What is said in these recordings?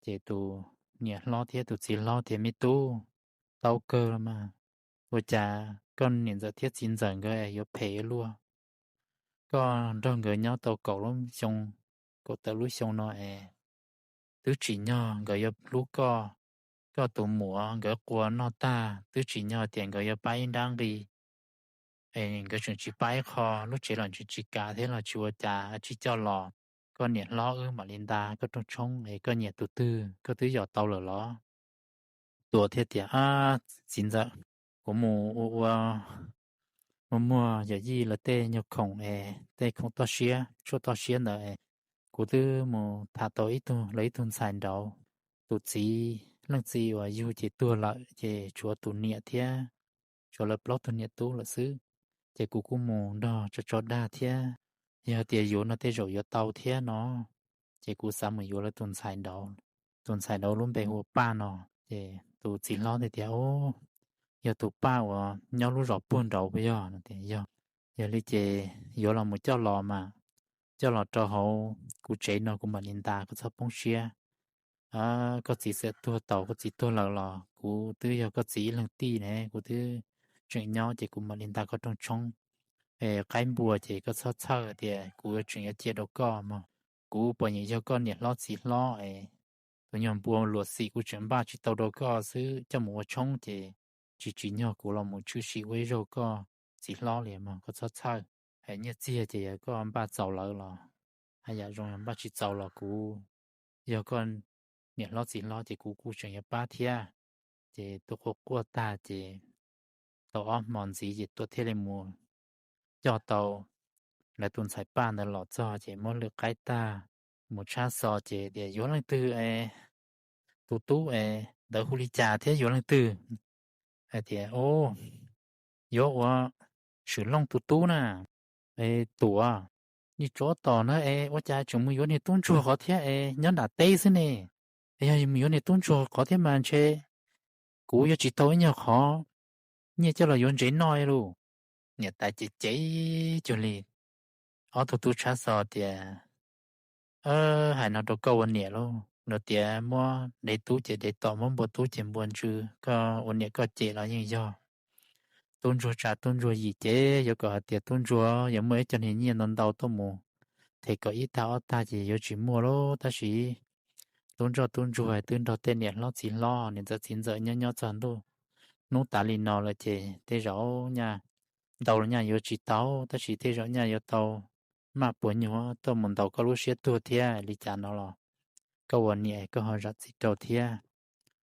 Ces tus niam hlob thiab tus txiv hlob tias, Me tub, tau kawg los mas, ua cas koj niam ntxawm thiab txiv ntxawm nkawd yuav phem luaj? Koj nrog nkawd nyob tau kaum lub xyoo, kaum tawm lub xyoo no es twb tsim nyog nkawd yuav hlub koj. Koj tus muam nkawd quas noj tag twb tsim nyog tias nkawd yuav pab ib nrab nqi, es nkawd tseem tsis pab ib qho, lub tsev los tseem tsis kav thiab los tsis ua cas, tsis coj los. Koj niam hlob wb mam li nta koj rooj tshoob es koj nyiam tus twg, koj twb yos tau lawm los? Tuam thiaj tias, Txiv ntxawm, kuv mus ua ua, muaj muaj yawm yij lawv tej nyuag khoom es tej khoom toj siab, tshuaj toj siab ntawd es kuv twb mus tham tau ib tug, lawv ib tug ntxhais nraud. Tus txiv, leej txiv uas yug ces tuag lawm ces tshuav tus niam thiab tshuav lawv plaub tug niam tub lawm xwb. Ces kuv kuj mus nrog tso tso dag thiab, yog tias yuav no tej zaum yuav tau thiab no, ces kuv xav mus yuav lawv tus ntxhais nraud. Tus ntxhais nraud lub npe hu ua Paj no. Ces tus txiv hlob thiaj tias, Yog tus Paj uas nyob lub zos puag nraud puas yog? No tias, Yog. Yog li ces yuav los mus coj los mas, coj los rau hauv kuv tsev no kuv mam li nta, koj txhob poob siab. Koj txiv txawm tuag tau, koj txiv tuag lawm los kuv twb yog koj txiv ib leeg tij ne, kuv twb tseem nyob ces kuv mam li nta koj rooj tshoob. Es qaib npua ces koj txhob txhawj tias kuv yuav tseem yuav cia rau koj mog. Kuv puas nyiam yog koj niam hlob txiv hlob es tus nyuag npua luam xim kuv tseem npaj tsis tau rau koj xwb, coj mus ua tshoob ces tsis tsim nyog kuv los mus tshwm sim ua ib zaug koj txiv hlob li mog, koj txhob txhawj. Es nyiaj txiag ces yog koj npaj txaus lawm los haj yam zoo, yog npaj tsis txaus los kuv yog koj niam hlob txiv hlob ces kuv kuj tseem yuav pab thiab. Ces twb quaj quaj tag ces tau ob hmo ntxiv ces Tuam thiaj li mus coj tau lawv tus ntxhais Paj ntawd los txog ces muab lwm qaib tag, mus tshab xo ces tias, Yuav leej twg es tus tub es ntawd hu li cas thiab yuav leej twg? Hais tias, Yuav ua Swm Looj tus tub na. Es Tuam, nej tsov tom na es ua cas tseem mus yuav niag tub ntsuag qhov thiab es nyob nram teb xwb ne? Es yog mus yuav niag tub ntsuag qhov thiab mas ntshe kuv yuav tsis tau ib nyuag qhov nyiaj coj los yuav ntsev noj lauj. Niam tais ces cev cuag li. Ob tug tub tshab xo tias, Hais no rau koj ua niam lauj, luag tias muab dev tub ces dev tom, muab npua tub ces npua ntsw, koj ua niam koj cem los yeej yog. Tub ntsuag tsav tub ntsuag yim ces yuav kom hais tias tub ntsuag yuav muaj ib co niag nyiaj ntau ntau tuaj mus them kom ib tag ob tag ces yuav tsis muaj lauj. Tab sis tub ntsoj tub ntsuag twb nrog tej niam hlob txiv hlob, niam ntxawm txiv ntxawm nyob nyob txog ntuj hnub tas li no lawm ces tej zaum nyaj ntau los nyaj yuav tsis tau, tab sis tej zaum nyaj yuav tau maj puas nyuag tuaj mus ntaus koj lub siab tuag thiab li cas no los koj ua niam koj ho zam txim rau thiab.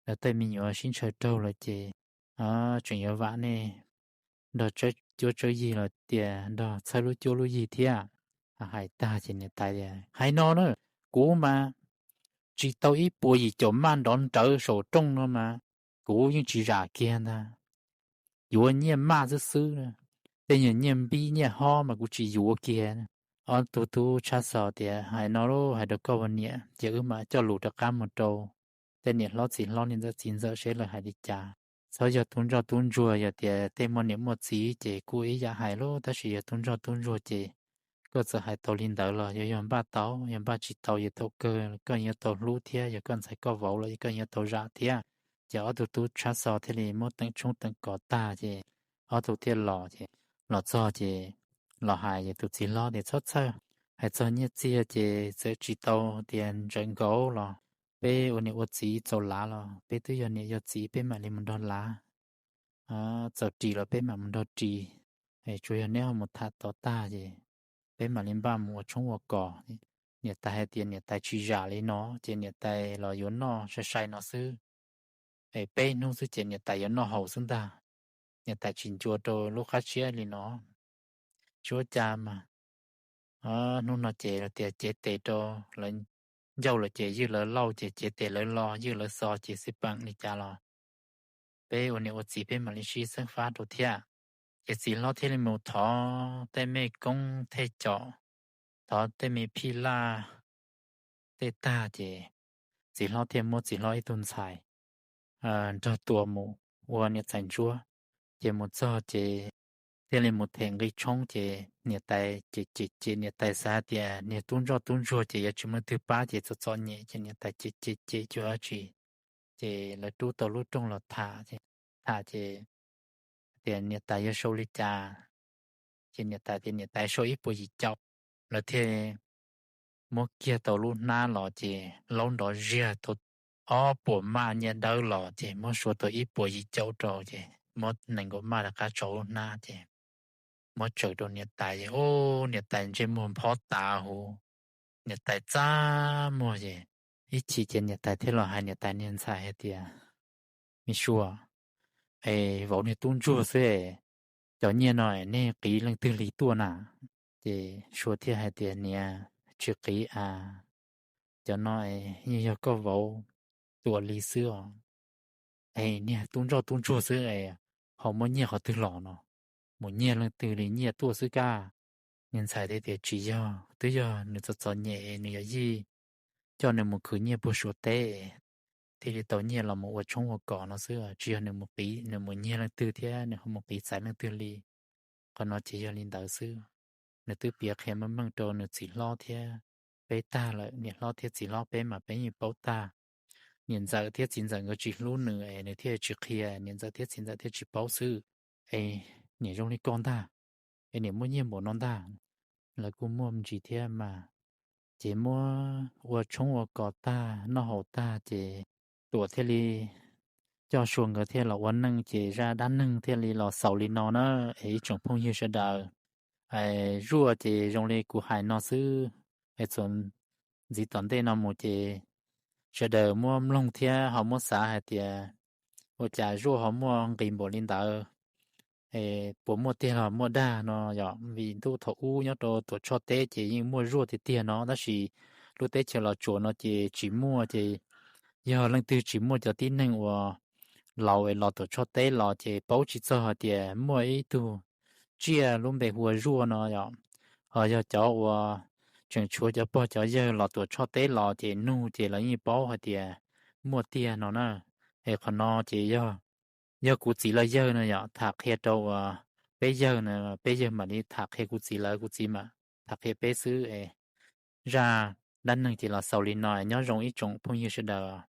Lawv tej me nyuam sib ntshaw raug lawm ces tseem yuav vam nej nrog cuab tsawb yig los tias nrog txhawb lub cuab lub yig thiab. Hais tag ces niam tais tias, Hais no na, kuv mas tsis tau ib puas yim caum maj nrov nrawv saum rooj no mas kuv yeej tsis zam kiag ntag. Yuav nyiaj maj xwb xwb, tej nyuag nyiaj npib nyiaj hob mas kuv tsis yuav kiag. Ob tug tub tshab xo tias, Hais no lauj, hais rau koj ua niam ces wb mam coj lus rov qab mus rau tej niam hlob txiv hlob, niam ntxawm txiv ntxawm seb lawv hais li cas. Txhob yog tub ntsoj tub ntsuag, yog tias tej muaj niam muaj txiv ces kuj ib yam hais lauj, tab sis yog tub ntsoj tub ntsuag ces koj txawm hais tau li ntawd los yog yog npaj tau, yog npaj tsis tau yog tau kawg, koj yuav tau hlub thiab, yog koj ntxhais koj vauv los koj yuav tau zam thiab. Ces ob tug tub tshab xo thiaj li muab teem tshoob teem kos tag ces ob tug thiaj los ces los txog ces los hais ces tus txiv hlob tias, Txhob txhawj, hais txog nyiaj txiag ces txawm tsis tau tias ntsawm nkaus los peb ua niam ua txiv txaus lav los peb twb yog niam yog txiv, peb mam li mus nrog lav. Txaus ris los peb mam mus nrog ris, tsuas yog neb ho mus tham tod tag ces peb mam li npaj mus ua tshoob ua kos. Niam tais hais tias niam tais tsis zam li no ces niam tais los yuav noj sai sai no xwb, es peb hnub xwb ces niam tais yuav noj haus xwb ntag. Niam tais tsis ncua rau lub qab tshiab li no. Tsis ua cas mas, hnub no ces lawv tias cev tes rau lawv ncauj lawm ces ywj lawv lauj ces cev tes lawv lo, ywj lawv xo ces xij peem li cas los peb ua niam ua txiv peb mam li sib xeeb fab rau thiab. Ces txiv hlob thiaj li mus thov tej mej koob thej com, thov tej me phij laj tej tag ces txiv hlob thiaj muab txiv hlob ib tug ntxhais nrog Tuam mus ua niam txais ntsuab. Ces mus txog ces thiaj li mus them nqi tshoob ces niam tais cem cem cem, niam tais xav hais tias niag tub ntsoj tub ntsuag ces yuav tsis muaj leej twg pab ces txom txom nyem ces niam tais cem cem cem cuag dab tsi. Ces lawv rub tau lub rooj los tham, tham ces tias niam tais yuav sau li cas, ces niam tais tias niam tais sau ib puas yim caum. Lawv thiaj muab kiag tau lub hnab los ces laub nrov ziag tau ob puas maj nyiaj dawb los ces muab suav tau ib puas yim caum rau ces muab nees nkaum maj rov qab tso lub hnab ces muab tsaws rau niam tais ces ub, niam tais ntsej muag nphob tas huv, niam tais txaj muag ces ib chim ces niam tais thiaj los hais niam tais niag ntxhais hais tias, Me sua, es vauv niag tub ntsuag xwb es, cov nyiaj no nej qiv leej twg li tuaj na? Ces sua thiaj hais tias, Niam, tsis qiv a, cov no yeej yog koj vauv Tuam li xwb os. Es niag tub ntsoj tub ntsuag xwb es ho muab nyiaj qhov twg los no? Mus nyiag leej twg li nyiaj tuaj xwb kab? Niag ntxhais thiaj tias, Tsis yog, twb yog nws txom txom nyem nws yawm yij coj nws mus khwv nyiaj puag Suav teb thiaj li tau nyiaj los mus ua tshoob ua kos no xwb, tsis yog nws mus qiv, nws mus nyiag leej twg thiab nws ho mus qiv txais leej twg li. Qhov no ces yog li ntawd xwb. Nws twb piav qhia meej meej rau nws txiv hlob thiab peb tag lawm, niam hlob thiab txiv hlob peb mas peb yeej paub tag. Niam ntxawm thiab txiv ntxawm nkawd tsis hlub nws es nws thiaj tsis qhia, niam ntxawm thiab txiv ntxawm thiaj tsis paub xwb. Es niam zoo li koj ntag, es niam muaj nyiaj npaum no ntag. Lawv kuj muaj ntsis thiab mas. Ces muab ua tshoob ua kos tag noj haus tag ces Tuam thiaj li coj Sua nkawd thiaj los ua neej ces zaj dab neeg thiaj li los xaus li no na. Es ib tsoom phooj ywg sawv daws, Zuaj ces zoo li kuv hais no xwb, es txuas ntxiv tom ntej no mus ces sawv daws muab mloog thiab ho muab xav hais tias ua cas Zuaj ho muaj nqis npaum li ntawd, puas muaj tiag los muaj dag no yom. Vim ntuj thaum ub nyob rau Tuam Tshoj teb ces yeej muaj Zuaj tiag tiag no tab sis lub teb chaws Los Tsuas no ces tsis muaj ces yog leej twg tsis muaj cov tib neeg uas laus es los Tuam Tshoj teb los ces paub tsis txog hais tias muaj ib tug tsiaj lub npe hu ua Zuaj no yom. Ho yog cov uas tseem tshuav cov pog cov yawg los Tuam Tshoj teb los ces nug ces lawv yeej paub hais tias muaj tiag no na. Es qhov no ces yog, yog kuv txiv lawv yawg no yom tham qhia rau uas peb yawg no, peb yawg mam li tham qhia kuv txiv lawv, kuv txiv mam tham qhia peb xwb es. Zaj dab neeg ces los xaus li no, nyob zoo ib tsoom phooj ywg sawv daws.